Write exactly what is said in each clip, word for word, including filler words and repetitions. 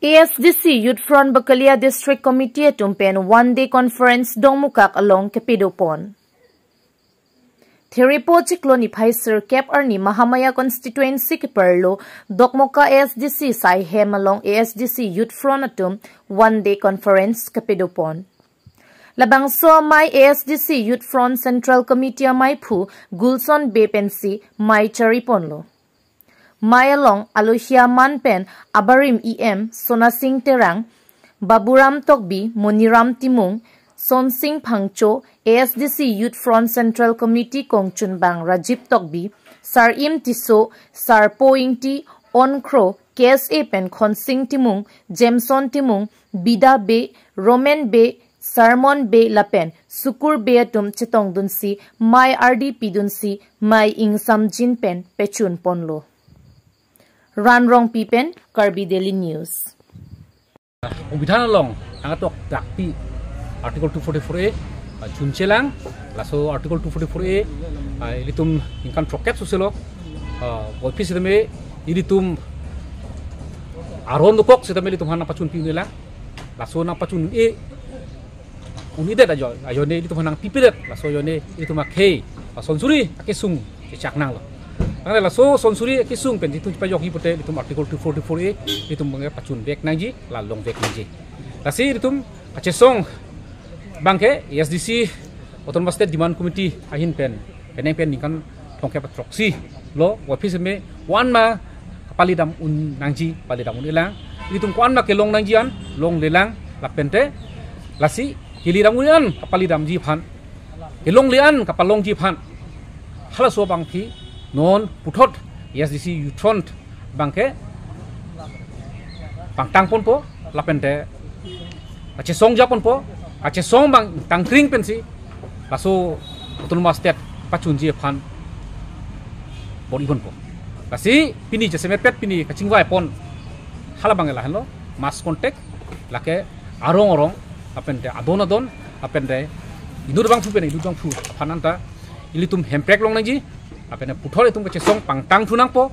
A S D C Youth Front Bakalia District Committee atum pen one day conference Dongmukak along kepadopon. Therepo chiklo niphai sirkep arni Mahamaya constituency keparlo Dokmoka A S D C Saihem along A S D C Youth Front atum one day conference kepadopon. Labangso amei A S D C Youth Front Central Committee ameiphu Gulson Bey pensi mei chariponlo. Mei along alohi aman pen abarim E M Sonasing Terang, Baburam Tokbi, Moniram Timung, Sonsing Phangcho, A S D C Youth Front Central Committee kongchunbang Rajib Tokbi, Sar Im Tisso, Sar Po Ingti, Onkro, K S A pen Khonsing Timung, Jameson Timung, Bida Bey, Roman Bey, Sermon Bey lapen Sukur Bey atum chetongdunsi mei ardi pidunsi mei ingsamjin pen pachunponlo. Ran Rongpi pen Karbi Daily News. Songbidhan along nangketokdakpi Article two forty-four A, ah, chunchelang, laso Article two forty-four A, ah, ilitum ningkan throkkep soselo, ah, office sitame ilitum aron dokok sitame ilitum aphan nangpachunpi un'elang, laso nangpachun-e un-edet ajo, ajoine ilitum aphan nangpipedet, laso ajoine ilitum akhei, ah, sonsuri akesung chechak nanglo. Anke laso sonsuri akesung pen ilitum chepajokji pute ilitum Article two forty-four A ilitum abangke pachunvek nangji, la longvek nangji. Lasi ilitum kachesong abangke A S D C Autonomous State Demand Committee ahin pen penang pen ningkan throkkep throksi lo office me ko-an ma kapalidam un nangji, palidam un-elang. Ilitum ko-an ma kelong nangji an longlelang lapente lasi kelidam un an kapalidamji aphan, kelongle an kapalongji aphan, halaso abangpi non puthot A S D C Youth Front abangke pangtangponpo lapente kachesong japonpo, kachesong abang tangkring pensi laso Autonomous State pachunji aphan bor-iponpo. Lasi pini jasemet pet pini kachingvaipon hala abangke lahenlo, mass contact, lake arong arong, lapente adon adon, lapente inut abangphu pen inut abangphu aphan anta ilitum hemprek long nangji, lapente puthot itum kachesong pangtangthu nangpo,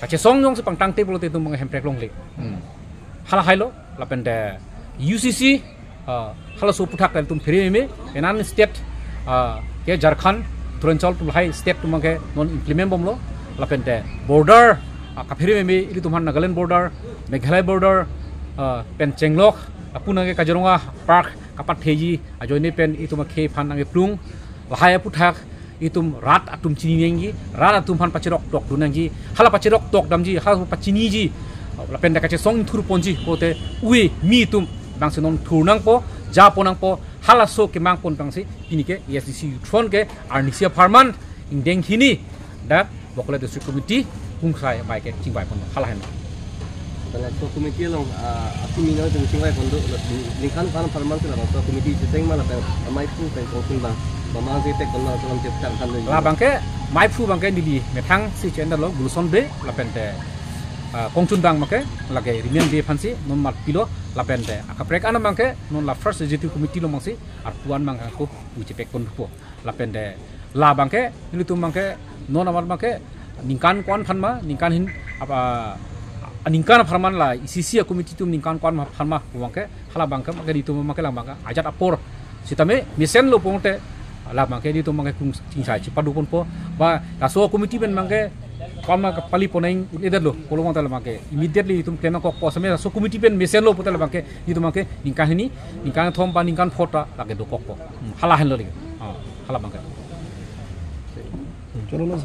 kachesong jongsi pangtangte pulote itum abang hemprek longle. Hmm. Hala hailo, lapente U C C, ah, halaso aphuthak ilitum pherememe, enan state, ah, ke Jharkhand, Uttaranchal atum lahai state atum abangke non implement bomlo, lapente border, ah, kapherememe ilitum aphan Nagaland border, Meghalaya border, ah, pen chenglok, lapu nangke Kaziranga Park kapatheji, ajoine pen itum akhei aphan nangkeplung, lahai aphuthak, itum rat atum chini nangji, rat atum aphan pacherok tokdun nangji, hala pacherok tokdamji, hala pachiniji, lapente kachesong thurponji, pute ui mi atum abangsi non thur nangpo, japo nangpo, halaso kemangpon abangsi, pini ke A S D C Youth Front ke, arnisi apharman, ingdeng hini, dak, Bokolia District Committee, kungsai amei ke chingvaiponlo, hala hen. Dak laso committee along, ah, akimi nangtum chingvaiponlo, ningkan ko-an apharman si labangso committee checheng ma lapen ameiphu pen kongchunbang, bamang si tek konma laso lam chepchang kan lo. La abangke, meiphu abangke neli methang si chendalo, Gulson Bey, lapente, ah, kongchunbang abangke, lake Rimen Bey aphansi, non matpilo, lapente, akaprek an abangke, non la first executive committee along abangsi, arpu an abangke ako, pu chepekponpo. Lapente la abangke, nelitum abangke, non amat abangke, ningkan ko-an aphan ma, ningkan hini, apa, ningkan apharman la, A S D C committee atum ningkan ko-an aphan ma, abangke, hala abangke, abangke nelitum abangke la abangke, ajat apor, sitame, mesenlo pute, la abangke nelitum abangke kung chingsai chepadoponpo, ba, laso committee pen abangke, ko-an ma kapaliponang un-edetlo, pulo abangke la abangke, immediately itum klem nangkokpo, same laso committee pen mesenlo pute la abangke, itum abangke, ningkan hini, ningkan thom ba ningkan phota, lake dokokpo. Hmm, hala henlo lagi. Ah, hala abangke. Chalo na.